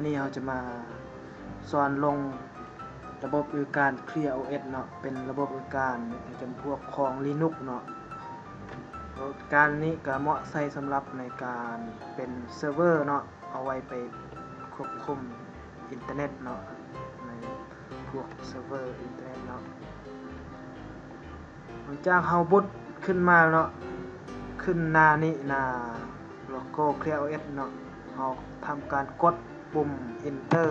ນີ້ເຮົາຈະມາສອນລົງລະບົບບໍລິການ Clear ໂອ ເອສ ເນາະ, ເປັນລະບົບບໍລິການຈຳພວກຂອງ Linux ເນາະ. ການນີ້ກໍເໝາະໃຊ້ສຳລັບໃນການເປັນເຊີເວີເນາະ, ເອົາໄວ້ໄປຄວບຄຸມອິນເຕີເນັດເນາະ, ໃນພວກເຊີເວີອິນເຕີເນັດເນາະ. ຫຼັງຈາກເຮົາບູດຂຶ້ນມາເນາະ, ຂຶ້ນໜ້ານີ້ ໜ້າໂລໂກ້ Clear ໂອ ເອສ ເນາະ, ເຮົາທຳການກົດປຸ່ມ Enter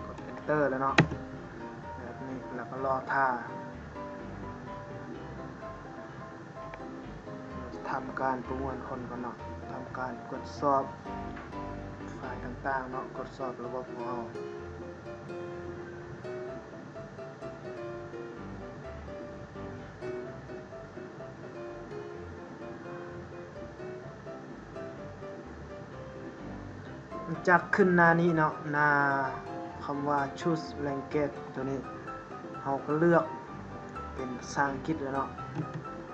ກົດ Enter ແລ້ວເນາະ, ແບບນີ້ ແລ້ວກໍລໍຖ້າ. ທຳການປະມວນຜົນກ່ອນເນາະ, ທຳການກວດສອບໄຟລ໌ຕ່າງໆເນາະ, ກວດສອບລະບົບຂອງເຮົາ. ຈາກຂຶ້ນໜ້ານີ້ເນາະ, ໜ້າຄຳວ່າ Choose Language ໂຕນີ້ ເຮົາກໍເລືອກເປັນພາສາອັງກິດແລ້ວເນາະ,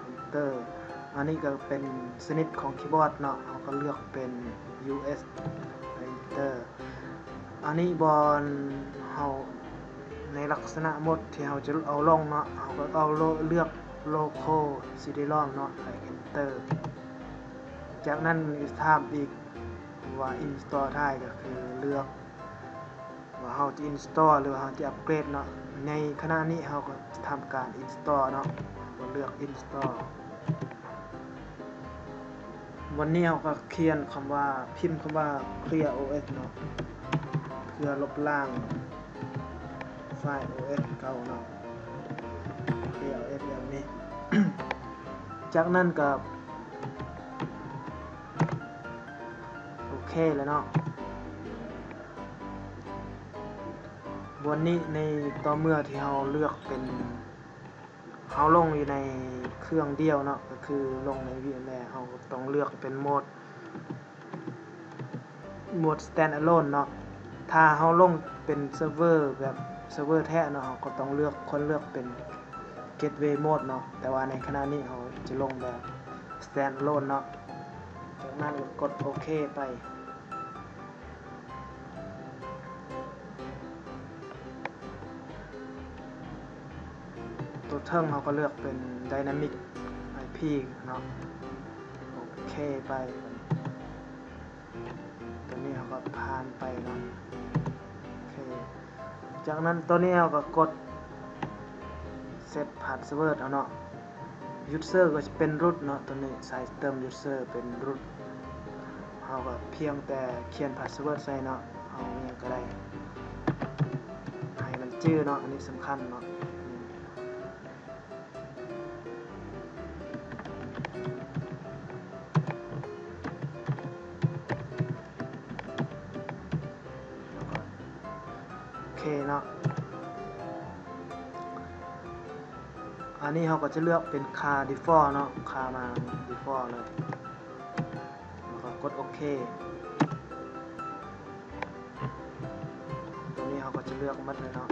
Enter. ອັນນີ້ກໍເປັນຊະນິດຂອງຄີບອດເນາະ, ເຮົາກໍເລືອກເປັນ ຢູ ເອສ Enter. ອັນນີ້ບ່ອນເຮົາ ໃນລັກສະນະໂໝດທີ່ເຮົາຈະເອົາລົງເນາະ, ເຮົາກໍເອົາໂລ ເລືອກ Local CD-ROM ເນາະ ແລ້ວ Enter. ຈາກນັ້ນຖາມອີກວ່າ Install ທ້າຍ ກໍຄືເລືອກວ່າເຮົາຈະ Install ຫຼືວ່າເຮົາຈະ upgrade ເນາະ. ໃນຂະນະນີ້ເຮົາກໍທຳການ Install ເນາະ, ກໍເລືອກ Install. ວັນນີ້ເຮົາກໍຂຽນຄຳວ່າ ພິມຄຳວ່າ Clear ໂອ ເອສ ເນາະ ເພື່ອລົບລ້າງໄຟລ໌ ໂອ ເອສ ເກົ່າເນາະ, Clear ໂອ ເອສ ແບບນີ້. ຈາກນັ້ນກໍໂອເຄແລ້ວເນາະ. ວັນນີ້ໃນຕໍ່ເມື່ອທີ່ເຮົາເລືອກເປັນ ເຮົາລົງຢູ່ໃນເຄື່ອງດຽວເນາະ, ກໍຄືລົງໃນ VMware ເຮົາຕ້ອງເລືອກເປັນໂໝດ ໂໝດ Standalone ເນາະ. ຖ້າເຮົາລົງເປັນເຊີເວີ ແບບເຊີເວີແທ້ເນາະ, ເຮົາກໍຕ້ອງເລືອກ ຄວນເລືອກເປັນ Gateway Mode ເນາະ, ແຕ່ວ່າໃນຂະນະນີ້ເຮົາຈະລົງແບບ Standalone ເນາະ. ຈາກນັ້ນກໍກົດໂອເຄໄປ. ຕົວເທິງເຮົາກໍເລືອກເປັນ Dynamic IP ເນາະ, ໂອເຄໄປ. ຕົວນີ້ເຮົາກໍຜ່ານໄປເນາະ, ໂອເຄ. ຈາກນັ້ນຕົວນີ້ເຮົາກໍກົດ Set Password ເອົາເນາະ. User ກໍຈະເປັນ root ເນາະ, ຕົວນີ້ໃສ່ເຕີມ user ເປັນ root. ເຮົາກໍພຽງແຕ່ຂຽນ password ໃສ່ເນາະ, ເອົາຫຍັງກໍໄດ້ໃຫ້ມັນຈື່ເນາະ, ອັນນີ້ສຳຄັນເນາະ. ໂອເຄເນາະ, ອັນນີ້ເຮົາກໍຈະເລືອກເປັນຄ່າ default ເນາະ, ຄ່າມາ default ເລີຍ, ແລ້ວກໍກົດໂອເຄ. ຕົວນີ້ເຮົາກໍຈະເລືອກໝົດເລີຍເນາະ,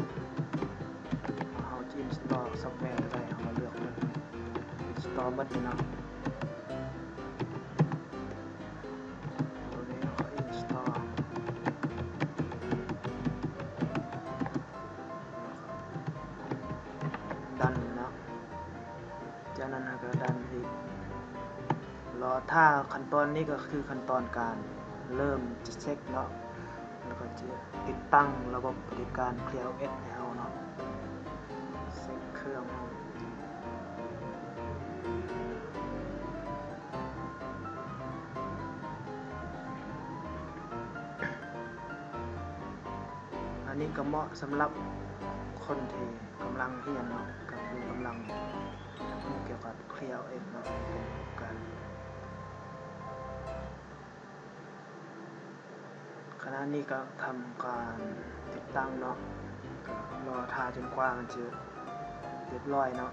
ເຮົາຈະ install ຊອບແວຕົວໃດ ເຮົາກໍເລືອກໝົດ, install ໝົດເລີຍເນາະ. ຕົວນີ້ເຮົາກໍ install done ເນາະ. ຈາກນັ້ນເຮົາກໍ done ອີກ, ລໍຖ້າ. ຂັ້ນຕອນນີ້ກໍຄືຂັ້ນຕອນການເລີ່ມຈະເຊັກເນາະ, ແລ້ວກໍຈະຕິດຕັ້ງລະບົບບໍລິການ Clear ໂອ ເອສ ໃຫ້ເຮົາເນາະ, ເຊັກເຄື່ອງເຮົາ. ອັນນີ້ກໍເໝາະສຳລັບຄົນທີ່ກຳລັງຮຽນເນາະ, ກໍຄືກຳລັງຮຽນຮູ້ກ່ຽວກັບ Clear ເນາະ, ເປັນການ ຂະນະນີ້ກໍທຳການຕິດຕັ້ງເນາະ, ກໍລໍຖ້າຈົນກວ່າມັນຈະຮຽບຮ້ອຍເນາະ.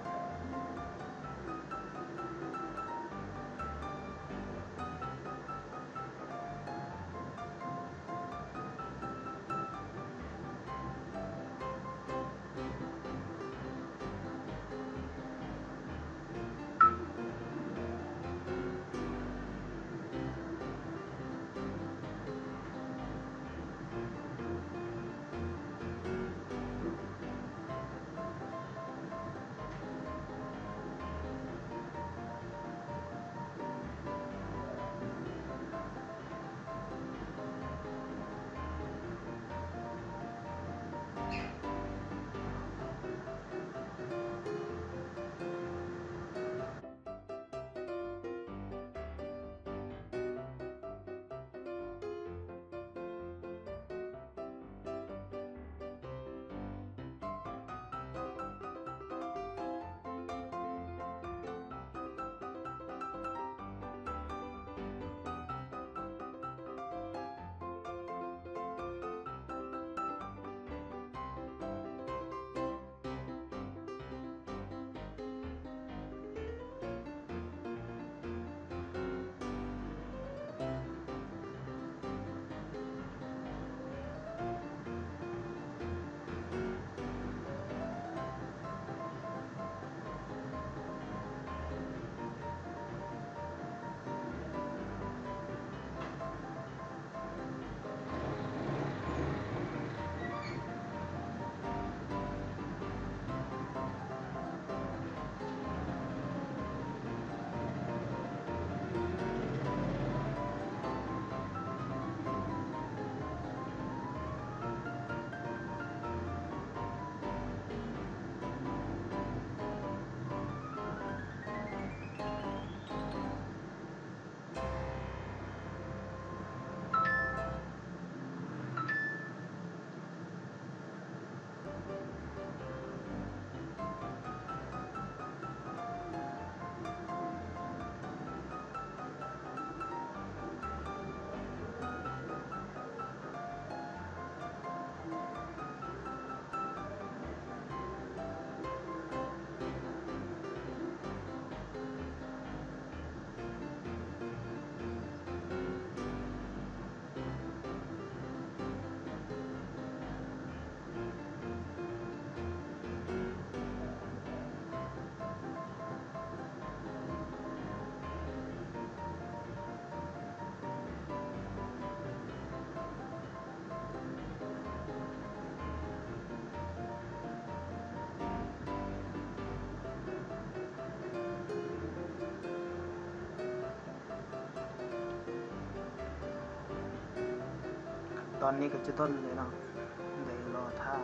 ໂ ຕອນນີ້ກໍຈະດົນເລີຍເນາະ ໄດ້ລໍຖ້າ.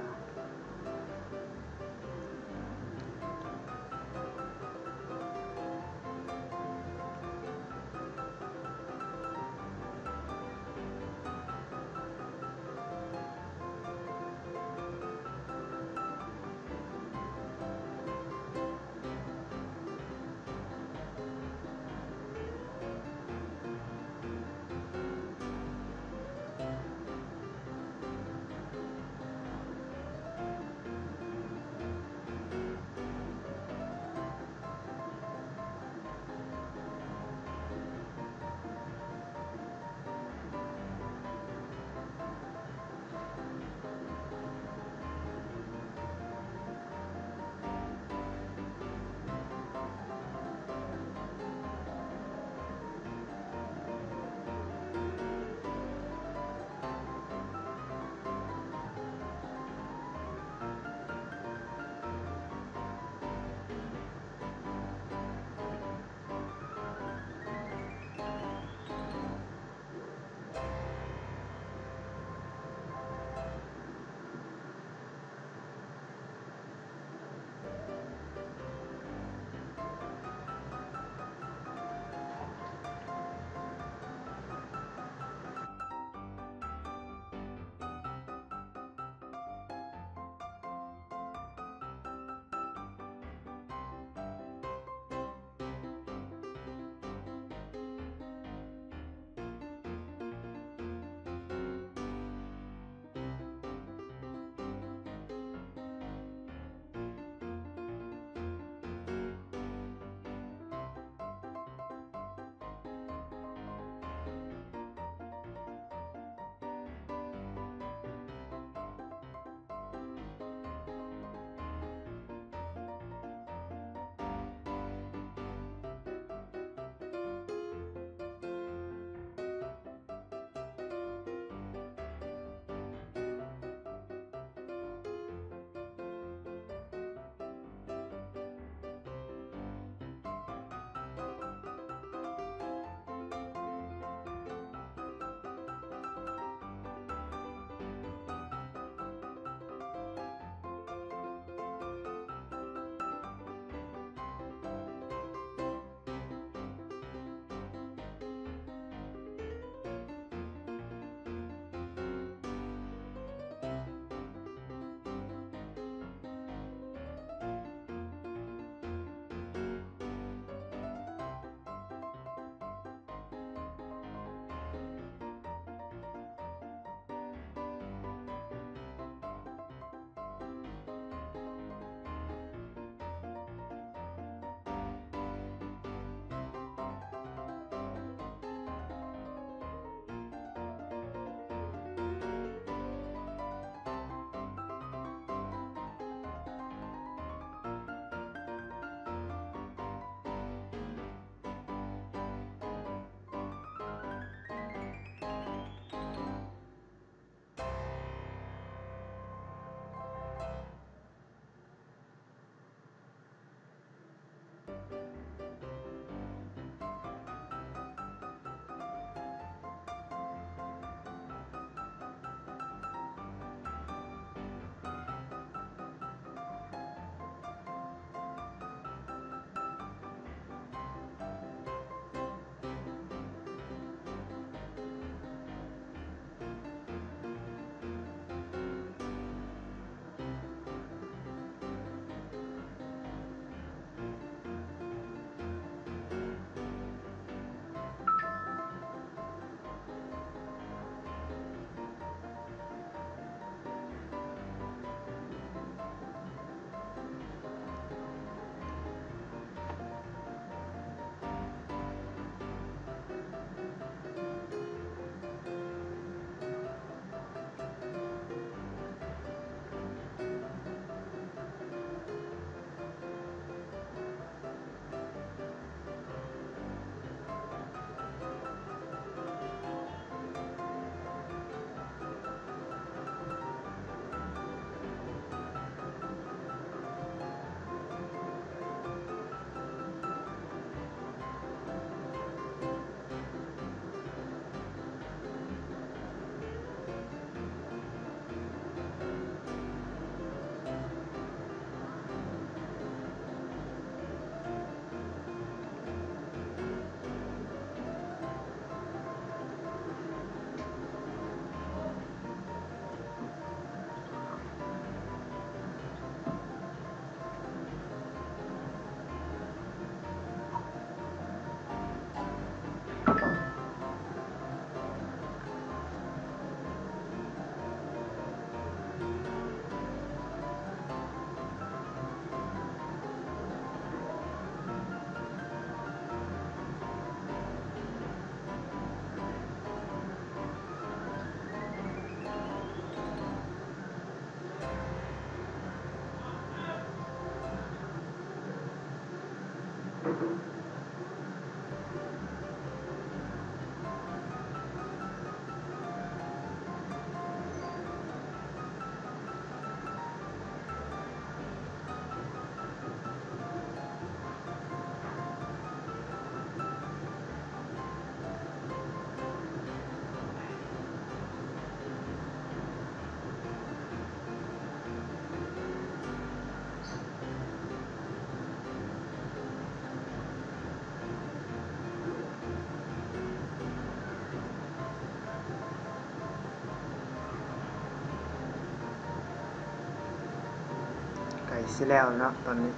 ຊິແລ້ວເນາະຕອນນີ້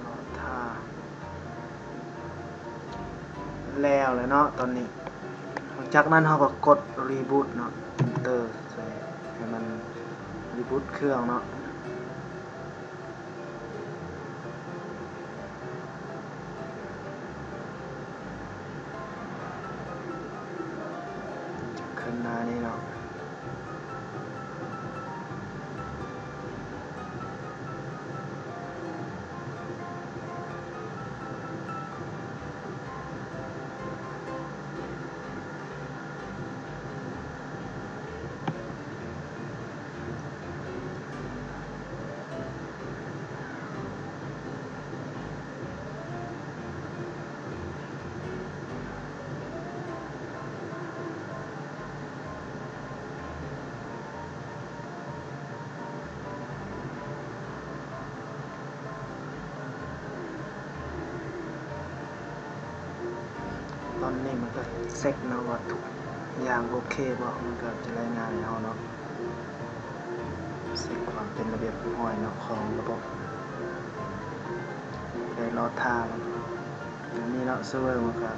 ລໍຖ້າ ແລ້ວແລ້ວເນາະຕອນນີ້. ຫຼັງຈາກນັ້ນເຮົາກໍກົດ reboot ເນາະ enter ໃສ່ໃຫ້ມັນ reboot ເຄື່ອງເນາະ. ຈະຂຶ້ນໜ້ານີ້ເນາະ. ຕອນນີ້ມັນກໍເຊັກເນາະວ່າທຸກຢ່າງໂອເຄບໍ່ ມັນກໍຈະລາຍງານໃຫ້ເຮົາເນາະ ເຊັກຄວາມເປັນລະບຽບຮຽບຮ້ອຍເນາະຂອງລະບົບ. ໄດ້ລໍຖ້າ ອັນນີ້ເນາະ ເຊີເວີມັນກະ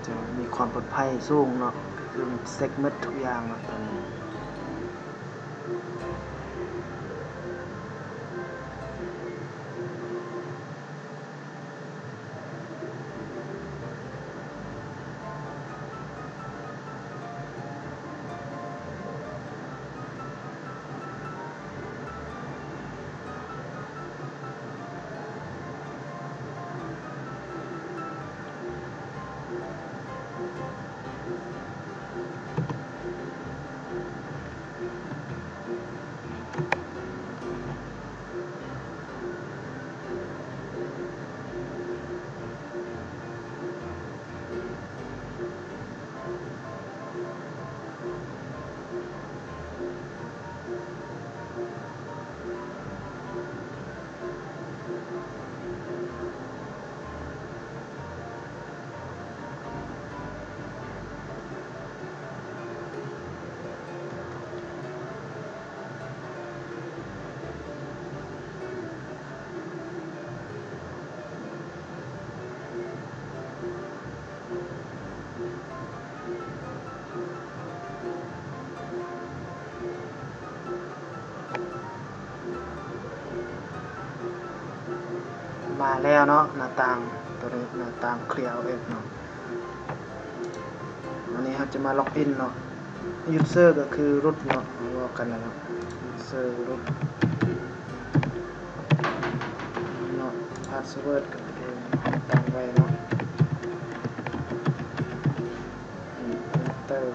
ຈະມີຄວາມປອດໄພສູງເນາະ ຄືເຊັກໝົດທຸກຢ່າງເນາະຕອນນີ້. ມາແລ້ວເນາະ ໜ້າຕ່າງໂຕນີ້ ໜ້າຕ່າງ Clear OS ເນາະ. ອັນນີ້ເຮົາຈະມາລັອກອິນເນາະ user ກໍຄື root ເນາະ ເວົ້າກັນແລ້ວເນາະ user root ເນາະ password ກໍຄືຕັ້ງໄວ້ເນາະ enter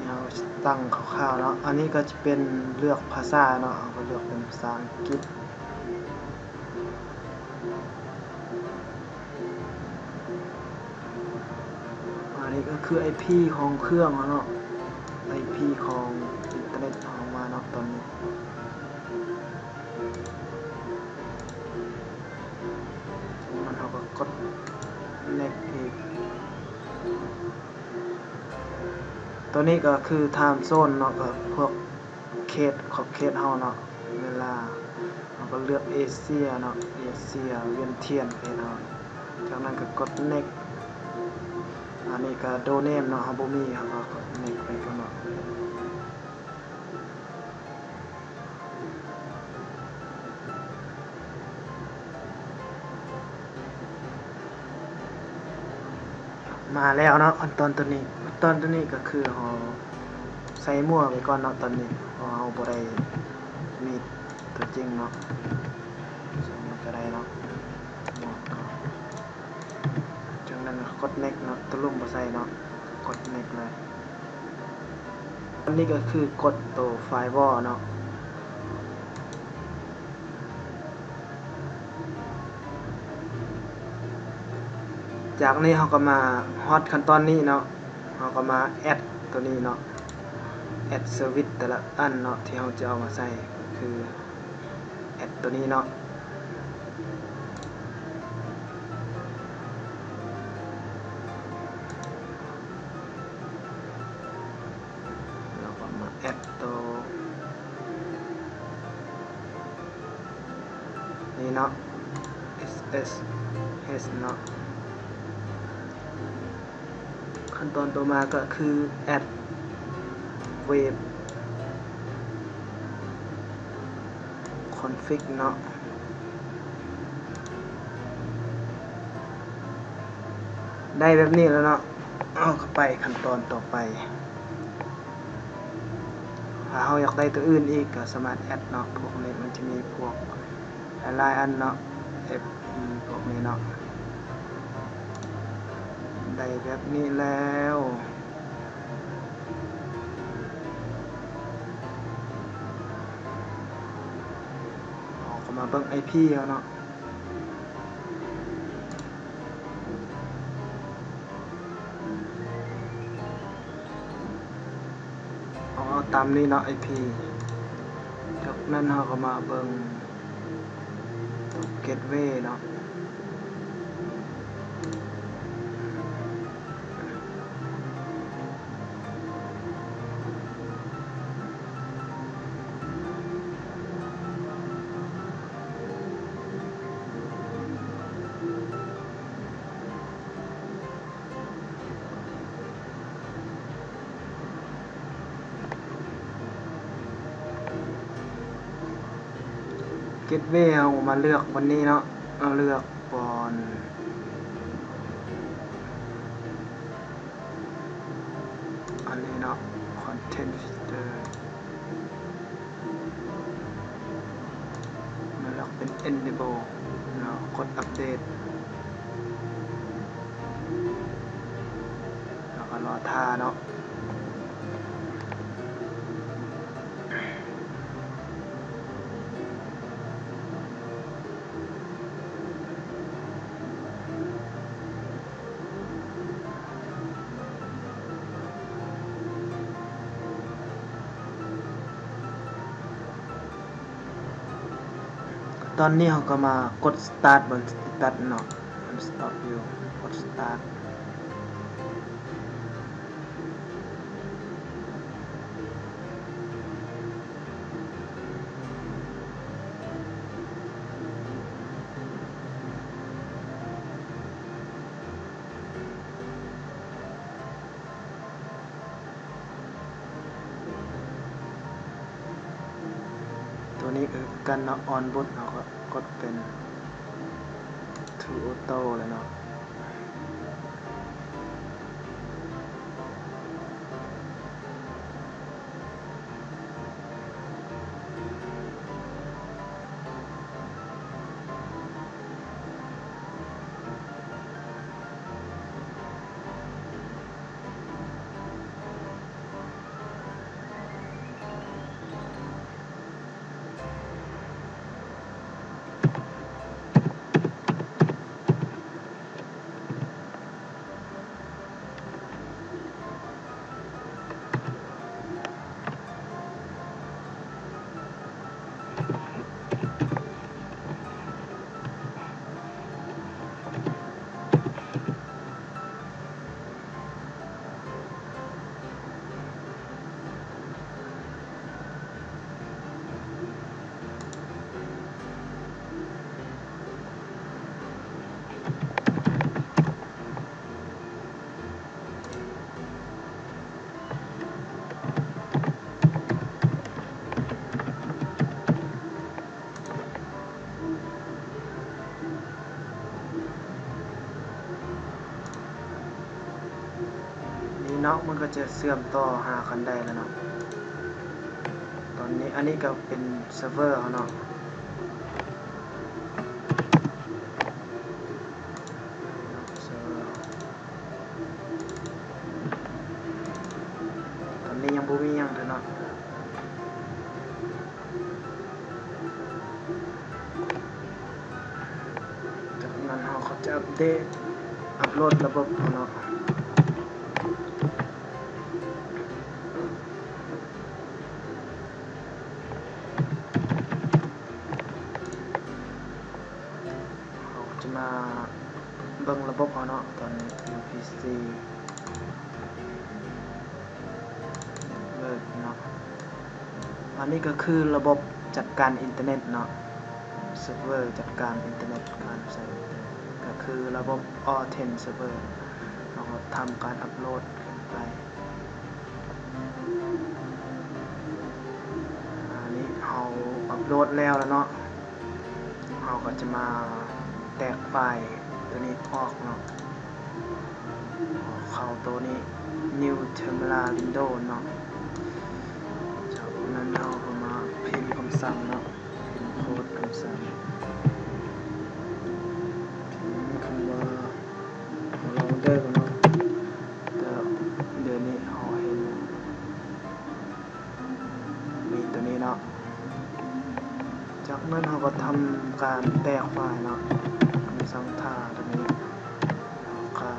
ເຮົາຕັ້ງຄ່າວໆເນາະ ອັນນີ້ກໍຈະເປັນເລືອກພາສາເນາະ ເຮົາກໍເລືອກເປັນພາສາອັງກິດ. ອັນນີ້ກໍຄື IP ຂອງເຄື່ອງເຮົາເນາະ IP ຂອງອິນເຕີເນັດເຮົາມາເນາະຕອນນີ້. ຈາກນັ້ນເຮົາກໍກົດ next ອີກ. ໂຕນີ້ກໍຄື time zone ເນາະ ກໍພວກເຂດ ຂອບເຂດເຮົາເນາະ ເວລາ ເຮົາກໍເລືອກເອເຊຍເນາະ ເອເຊຍ ວຽນທຽນ ປະເທດເຮົາ. ຈາກນັ້ນກໍກົດ next. ອັນນີ້ກໍ domain name ເນາະ ເຮົາບໍ່ມີ ເຮົາກໍກົດ next ໄປກ່ອນເນາະ. ມາແລ້ວເນາະ ຂັ້ນຕອນໂຕນີ້ ຂັ້ນຕອນໂຕນີ້ກໍຄືເຮົາໃສ່ມົ້ວໄວ້ກ່ອນເນາະ ຕອນນີ້ ເພາະເຮົາບໍ່ໄດ້ມີຕົວຈິງເນາະ ໃສ່ໝວກກໍໄດ້ເນາະ ໝວກກໍ ຈາກນັ້ນກໍກົດ next ເນາະ ຕົວລຸ່ມບໍ່ໃສ່ເນາະ ກົດ next ເລີຍ. ອັນນີ້ກໍຄືກົດໂຕ firewall ເນາະ. ຈາກນີ້ເຮົາກໍມາຮອດຂັ້ນຕອນນີ້ເນາະ ເຮົາກໍມາ add ໂຕນີ້ເນາະ add service ແຕ່ລະອັນເນາະ ທີ່ເຮົາຈະເອົາມາໃສ່ ກໍຄື add ໂຕນີ້ເນາະ. ນີ້ເນາະ ເອສເອສເອສເນາະ. ຂັ້ນຕອນຕໍ່ມາກໍຄື ແອັດເວບຄອນຟິກເນາະ. ໄດ້ແບບນີ້ແລ້ວເນາະ ເຮົາກໍໄປຂັ້ນຕອນຕໍ່ໄປ. ຖ້າເຮົາຢາກໄດ້ຕົວອື່ນອີກກໍສາມາດແອັດເນາະ. ພວກນີ້ມັນຈະມີພວກຫຼາຍໆອັນເນາະ ເອັບ ພວກນີ້ເນາະ. ໄດ້ແບບນີ້ແລ້ວ ເຮົາກໍມາເບິ່ງໄອພີເຮົາເນາະ. ເອົາ ເອົາຕາມນີ້ເນາະ ໄອພີ. ຈາກນັ້ນເຮົາກໍມາເບິ່ງເກດເວເນາະ. ເກດເວ ເຮົາມາເລືອກບ່ອນນີ້ເນາະ ເຮົາເລືອກບ່ອນ ອັນນີ້ເນາະ ຄອນເທັນຟິວເຕີ ມາລັອກເປັນເອເນເບິນເນາະ ກົດອັບເດດ ແລ້ວກໍລໍຖ້າເນາະ. ຕອນນີ້ເຮົາກໍມາກົດສະຕາດເບິ່ງສະເຕຕັດເນາະ ມັນສະຕັອບຢູ່ ກົດສະຕາດ. ຕົວນີ້ຄືກັນເນາະ ອອນບູດ ເຮົາກໍກົດເປັນທູໂອໂຕ້ເລີຍເນາະ. ນີ້ເນາະ ມັນກໍຈະເຊື່ອມຕໍ່ຫາກັນໄດ້ແລ້ວເນາະ. ຕອນນີ້ ອັນນີ້ກໍເປັນເຊີເວີເຮົາເນາະ. ຕອນນີ້ຍັງບໍ່ມີຫຍັງເທື່ອເນາະ. ຈາກນັ້ນເຮົາກໍຈະອັບເດດ ອັບໂຫຼດລະບົບເຮົາເນາະ. ເຮົາຈະມາເບິ່ງລະບົບເຮົາເນາະ ຕອນນີ້ຢູ່ພີຊີເນັດເວີກເນາະ. ອັນນີ້ກໍຄືລະບົບຈັດການອິນເຕີເນັດເນາະ ເຊີ ເຊີເວີຈັດການອິນເຕີເນັດ ການໃຊ້ ກໍຄືລະບົບ Auth ten Server ເຮົາກໍທຳການອັບໂຫຼດຂຶ້ນໄປ. ອັນນີ້ເຮົາອັບໂຫຼດແລ້ວລະເນາະ ເຮົາກໍຈະມາແຕກໄຟລ໌ໂຕນີ້ອອກເນາະ ເຂົ້າໂຕນີ້ New Terminal Window ເນາະ. ຈາກນັ້ນເຮົາກໍມາພິມຄຳສັ່ງເນາະ ພິມໂຄດຄຳສັ່ງ ພິມຄຳວ່າ ລອງເດີເນາະ ແຕ່ດຽວນີ້ເຮົາເຫັນມີໂຕນີ້ເນາະ. ຈາກນັ້ນເຮົາກໍທຳການແຕກໄຟລ໌ເນາະ ຄຳສັ່ງຖ້າໂຕນີ້ ເຮົາກໍ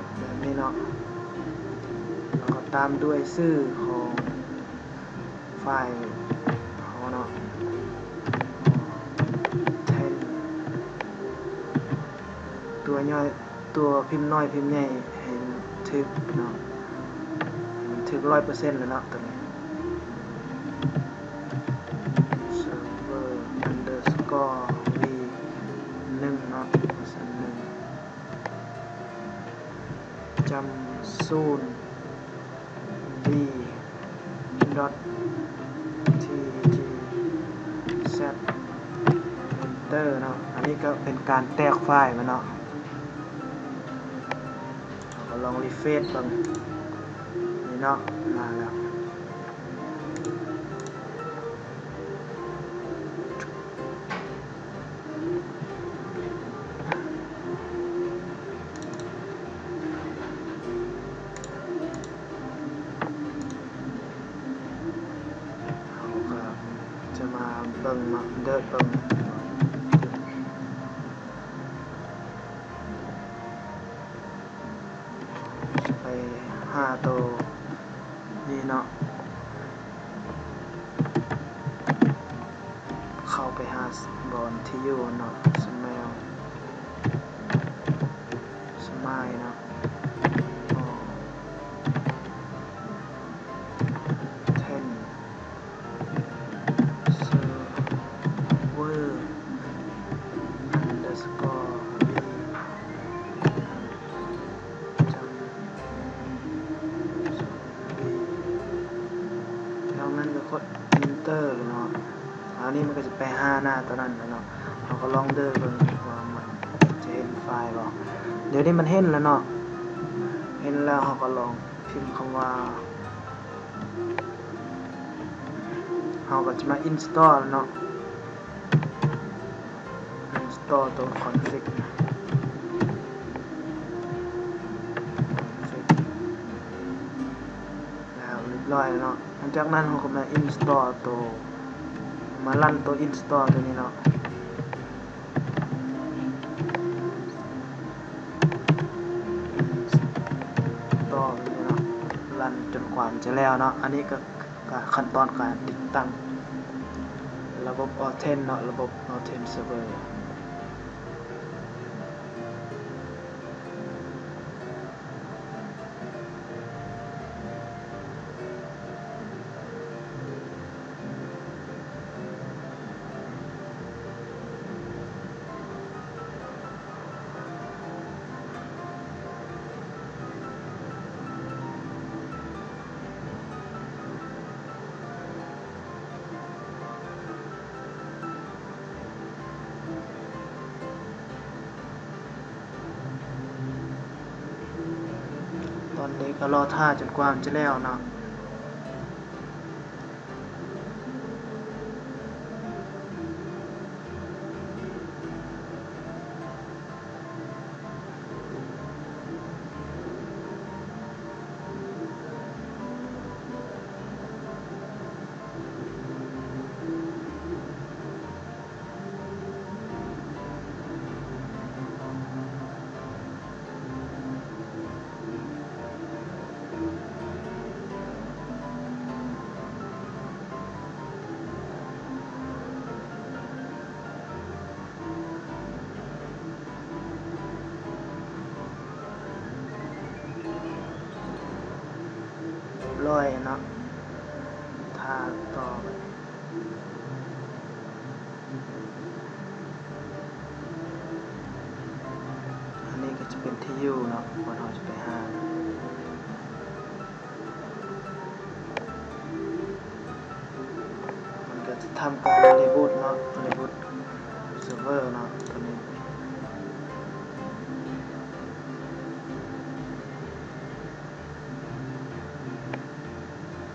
F ແບບນີ້ເນາະ ແລ້ວກໍຕາມດ້ວຍຊື່ຂອງໄຟລ໌ເຮົາເນາະ Auth ten ຕົວຍ່ອຍ ຕົວພິມນ້ອຍພິມໃຫຍ່ໃຫ້ມັນຖືກເນາະ ໃຫ້ມັນຖືກຮ້ອຍເປີເຊັນແລ້ວເນາະ ໂຕນີ້ Server underscore V ໜຶ່ງເນາະ ເປີເຊັນໜຶ່ງ ຈຳສູນ D dot T G Z Enter ເນາະ. ອັນນີ້ກໍເປັນການແຕກໄຟລ໌ມັນເນາະ. ເຮົາກໍລອງ refresh ເບິ່ງ ນີ້ເນາະ ມາແລ້ວ. ເຮົາກໍຈະມາເບິ່ງເນາະ ເດີດເບິ່ງ ໄປຫາໂຕນີ້ເນາະ ເຂົ້າໄປຫາບ່ອນທີ່ຢູ່ເນາະ Smile Smile ເນາະ Auth ten Server underscore V ຈຳ ຫຼັງນັ້ນກໍກົດ Enter ເນາະ. ອັນນີ້ມັນກໍຈະໄປຫາໜ້າຕົວນັ້ນແຫຼະເນາະ. ເຮົາກໍລອງເດີເບິ່ງວ່າມັນຈະເຫັນໄຟລ໌ບໍ່. ດຽວນີ້ມັນເຫັນແລ້ວເນາະ. ເຫັນແລ້ວເຮົາກໍລອງພິມຄຳວ່າ ເຮົາກໍຈະມາ install ເນາະ. install ຕົວ config config ແລ້ວ ຮຽບຮ້ອຍແລ້ວເນາະ. ຫຼັງຈາກນັ້ນເຮົາກໍມາ install ຕົວ ມາ run ຕົວ install ຕົວນີ້ເນາະ. install ຕົວນີ້ເນາະ run ຈົນກວ່າມັນຈະແລ້ວເນາະ. ອັນນີ້ກໍ ການ ຂັ້ນຕອນການຕິດຕັ້ງລະບົບ Auth ten ເນາະ, ລະບົບ Auth ten Server. ຕອນນີ້ກໍລໍຖ້າຈົນກວ່າມັນຈະແລ້ວເນາະ. ເ ປ່ອຍເນາະ ຖ້າຕໍ່ໄປ. ອັນນີ້ກໍຈະເປັນທີ່ຢູ່ເນາະ ບ່ອນເຮົາຈະໄປຫາ. ມັນກໍຈະທຳການຣີບູດເນາະ ຣີບູດເຊີເວີເນາະ ຕົວນີ້.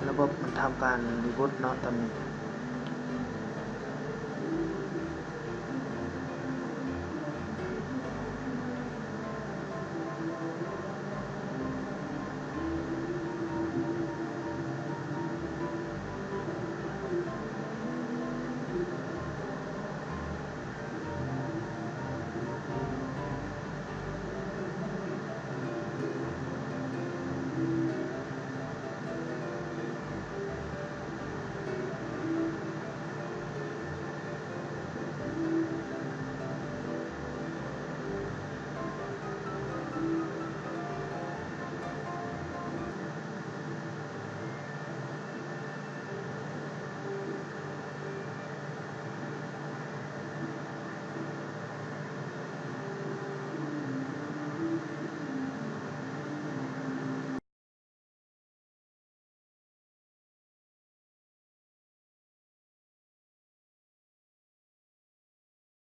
ລະບົບມັນທຳການຣີບູດເນາະຕອນນີ້.